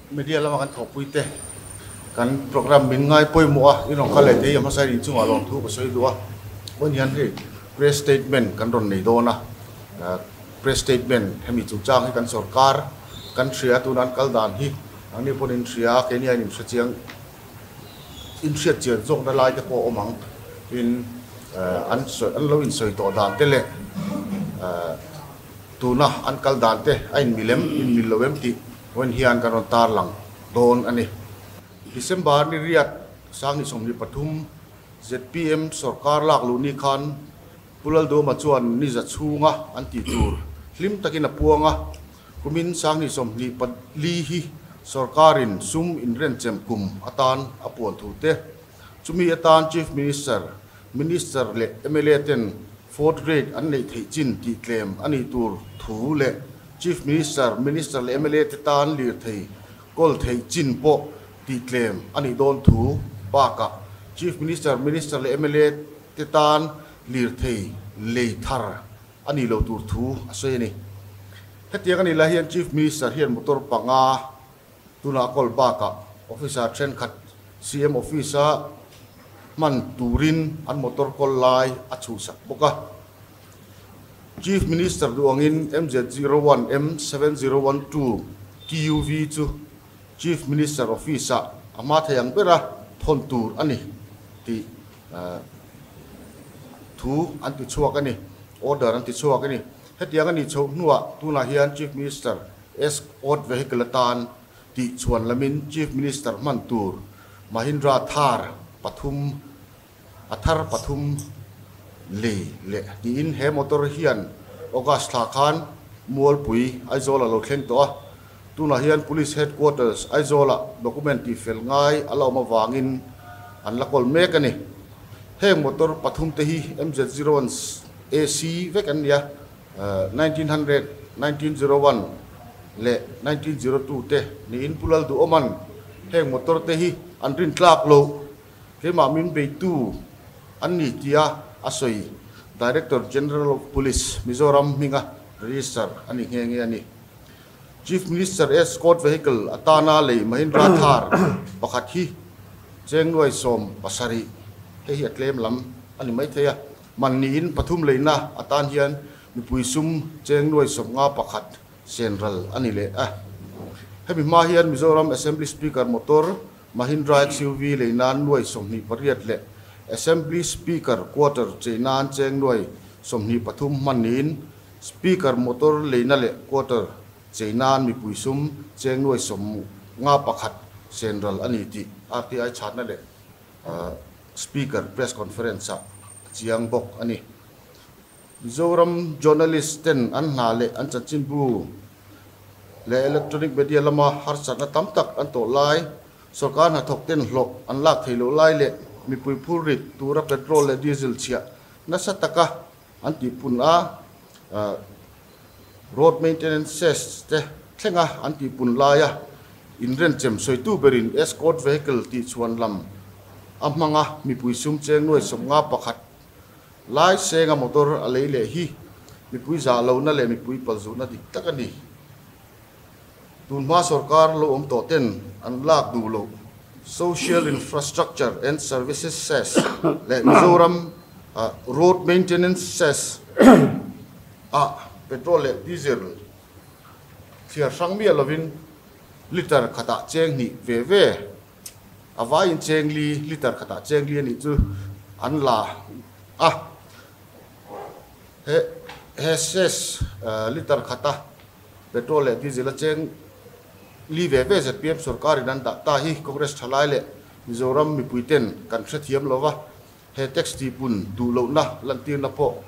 Media lama kan thawhpui te kan program min ngai pawimawh a, in rawn kal leh thei a hmasa in inchungah lawmthu ka sawi duh a. Vawiin hian hei press statement kan rawn nei dawn a, press statement hemi chungchang hi kan sorkar kan hria tuna an kal dan hi anni pawn in hria a, keini aiin in hre chiang in hriat chian zawkna lai te pawh a awm ang tin an sawi an lo insawi tawh dan te leh tuna an kal dan te a inmil em inmil lo em tih vawiin hian kan rawn tarlang dawn a ni. December ni riat sang ni 23 zpm sorkar lak luh ni khan Pu Lalduma chuan ni za chhunga an tih tur hlim takin a puang a, kumin sanghnih 24 hi sorkarin sum inrenchem kum atan a puan thu te, chumi atan Chief Minister, Minister leh mla ten fourth grade an neih theih chin tih tlem a nih tur thu leh Chief Minister, Minister leh mla te tan lirthei kawl theih chin pawh tih tlem a nih dawn thu bakah Chief Minister, Minister leh mla te tan lirthei lei thar a nih loh tur thu a sawi a ni. Hetiang a nih lai hian Chief Minister hian motor panga tunah a kawl bakah officer thenkhat CM office-a hman turin an motor kawl lai a chhuhsak bawk a. Chief Minister duh angin MZ01 M7012 TUV chu Chief Minister office-ah a hma thei ang bera thawn tur a ni tih Thu an ti chhuak a ni, order an ti chhuak a ni. Hetiang a nih chhoh hnuah tunah hian Chief Minister Escort Vehicle atan tih chhuan lamin Chief Minister hman tur Mahindra Thar pathum a thar pathum lei leh tiin he motor hian August thla khan Mualpui Aizawl a lo thleng tawh a. Tunah hian Police Headquarters Aizawlah document tihfel ngai a la awm avangin an la kawl mek a ni. Heng motor pathum te hi MZ01 AC vek an ni a, 1900, 1901 leh 1902 te niin Pu Lalduhawma'n heng motor te hi an rintlak loh keimah min beitu an ni tia a sawi Director General of Police Mizoram hminga register a ni nghe nghe a ni. Chief Minister Escort Vehicle atana lei Mahindra Thar pakhat hi cheng nuai 17, hei hi a tlem lam a ni maithei a, man niin pathum leina atan hian mipui sum cheng nuai 51 sen ral a ni leh a. Hemi hma hian Mizoram Assembly Speaker motor Mahindra XUV lei nan nuai 28 leh Assembly Speaker Quarter chei nan cheng nuai 23 hman niin Speaker motor leina leh quarter chei nan mipui sum cheng nuai 51 sen ral a ni tih RTI chhatna leh Speaker press conference ah a chiang bawk a ni. Mizoram journalist ten an hna leh an chanchinbu leh electronic media lama harsatna tam tak an tawh lai, sorkar hnathawk ten hlawh an lak thei loh lai leh mipui phurrit tura petrol leh diesel chhiah nasa taka An tihpun a, road maintenance cess te thlenga an tihpun laia inrenchem sawitu berin escort vehicle tih chhuan lam a hmanga mipui sum cheng nuai 51 lai senga motor a lei leh hi mipui zah lohna leh mipui palzutna dik tak a ni. Tunhma sorkar lo awm tawh ten an lak duh loh Social Infrastructure and Services Cess leh Mizoram Road Maintenance Cess ah petrol leh diesel thliar hrang miah lovin litre khatah cheng hnih ve ve a vaiin cheng li litre khatah cheng li a nih chu an la a. He he cess litre khata Petrol leh diesel a cheng li ve ve zpm sorkarin an dah ta hi Congress thalai leh Mizoram mipui ten kan hrethiam lo va, he tax tihpun duh lohna lantirna pawh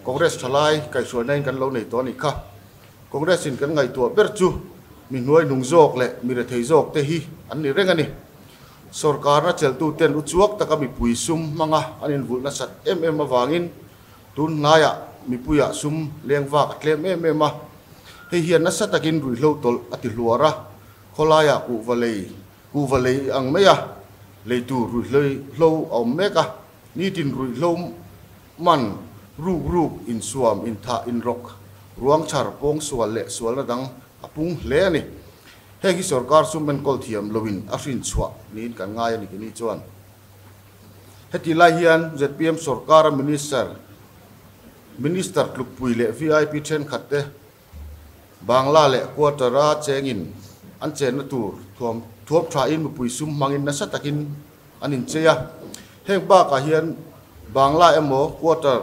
Congress thalai kaihhruaina in kan lo nei tawh a nih kha. Congress in kan ngaihtuah ber chu mi hnuai hnung zawk leh mi rethei zawk te hi an ni reng a ni. Sorkarna chelhtu ten uchuak taka mipui sum hmanga an invulh nasat em em avangin Tun hnaiah mipuiah sum leng vak a tlem em em a, hei hian nasa takin ruihhlo tawlh a ti hluar a, khawlaiah kuhva lei, kuhva lei ang mai a, lei tur ruihhlo a awm mek a, nitin ruihhlo man ruk ruk, insuam, inthah, inrawk, ruang chhar, pawngsual leh sualna dang a pung hle a ni. Heng hi sorkar sum enkawl thiam loin a hrin chhuah niin kan ngai a ni kini chuan. Heti lai hian zpm sorkara minister, minister tlukpui leh vip thenkhat te Bangla leh quarter-a chengin an chenna tur thuam thuam thain mipui sum hmangin nasa takin an inchei a. Heng bakah hian Bangla emaw quarter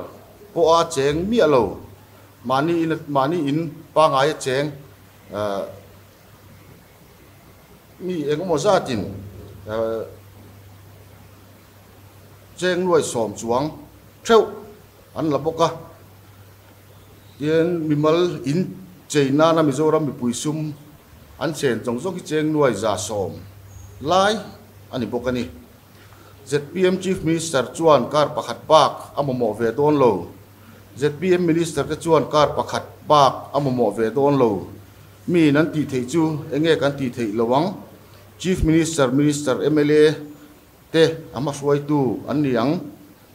pawha cheng miah lo mahni in mahni in pangaia cheng mi engemaw zatin cheng nuai sawm chuang theuh an la bawk a. Tin, mimal in chei nana Mizoram mipui sum an chen zawng zawng hi cheng nuai 110 lai a ni bawk a ni. Zpm Chief Minister chuan kar pakhat bak a mamawh ve dawn lo. Zpm Minister te chuan kar pakhat bak a mamawh ve dawn lo. Miin an tih theih chu enge kan tih theih lo ang? Chief Minister, Minister, mla te a hmahruaitu an ni ang,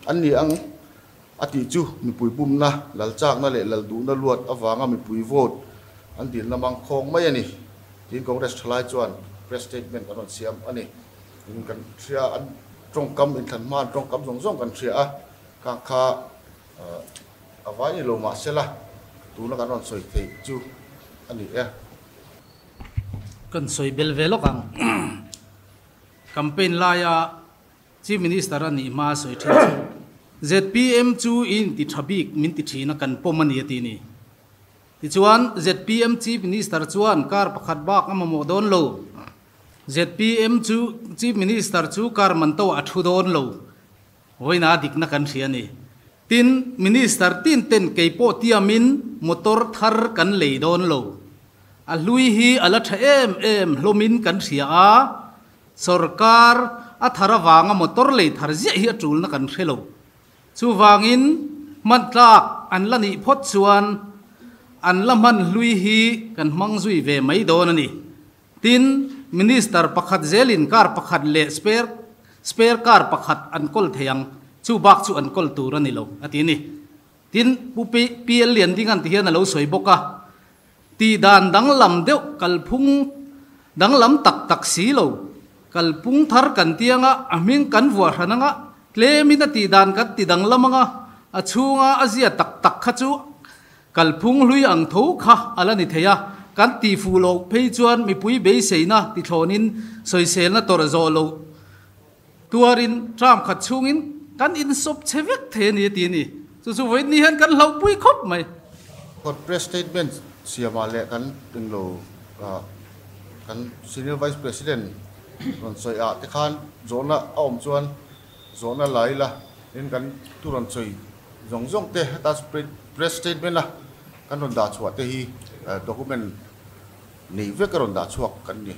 an ni ang. A tih chu mipui bumna, lalchakna leh lalduhna luat avanga mipui vote an dilna mang khawng mai a ni, tiin Congress thalai chuan press statement an rawn siam a ni. In kan hria an tawngkam inthlan hma an tawngkam zawng zawng kan hria a, khang kha a vai ni lo mah sela tuna kan rawn sawi theih chu a ni e. Kan sawi bel ve lawk ang. Campaign laia Chief Minister a nih hma a sawi thin chu zpm chu i inti tha bik min ti thin a kan pawm a ni a ti ni. Tichuan zpm Chief Minister chuan kar pakhat bak a mamawh dawn lo. Zpm chu Chief Minister chu kar man to a thu dawn lo. Vawiina dikna kan hria a ni. Tin, Minister tin ten kei pawh tiamin motor thar kan lei dawn lo. A hlui hi a la tha em em hlawmin kan hria a. Sorkar a thar avanga motor lei thar ziah hi a tulna kan hre lo. Chuvangin hman tlak an la nih phawt chuan an la hman hlui hi kan hmang zui ve mai dawn a ni. Tin, Minister pakhat zelin car pakhat leh spare spare car pakhat an kawl thei ang, chu bak chu an kawl tur a ni lo, a ti a ni. Tin, Pu PL Liandingan ti hian a lo sawi bawk a, Tihdan danglam deuh kalphung danglam tak tak si lo, kalpung thar kan ti anga, a hming kan vuah hran anga, tlemin a tihdan kan ti danglam anga, a chhunga a zia tak tak kha chu kalphung hlui ang tho kha a la ni thei a, kan tih fuh loh phei chuan mipui beiseina tithlawnin sawiselna tawrh zawh loh tuarin tram khat chhungin kan insawp chhe vek thei a ni a ti a ni. Chu chu vawiin ni hian kan hlauhpui khawp mai. Court press statement siamah leh kan englo kan Senior Vice President rawn sawi ah te khan zawhna a awm chuan zawhna la ila tin kan thu rawn sawi zawng zawng te heta press statement a kan rawn dah chhuah te hi document nei vek a rawn dah chhuak kan ni.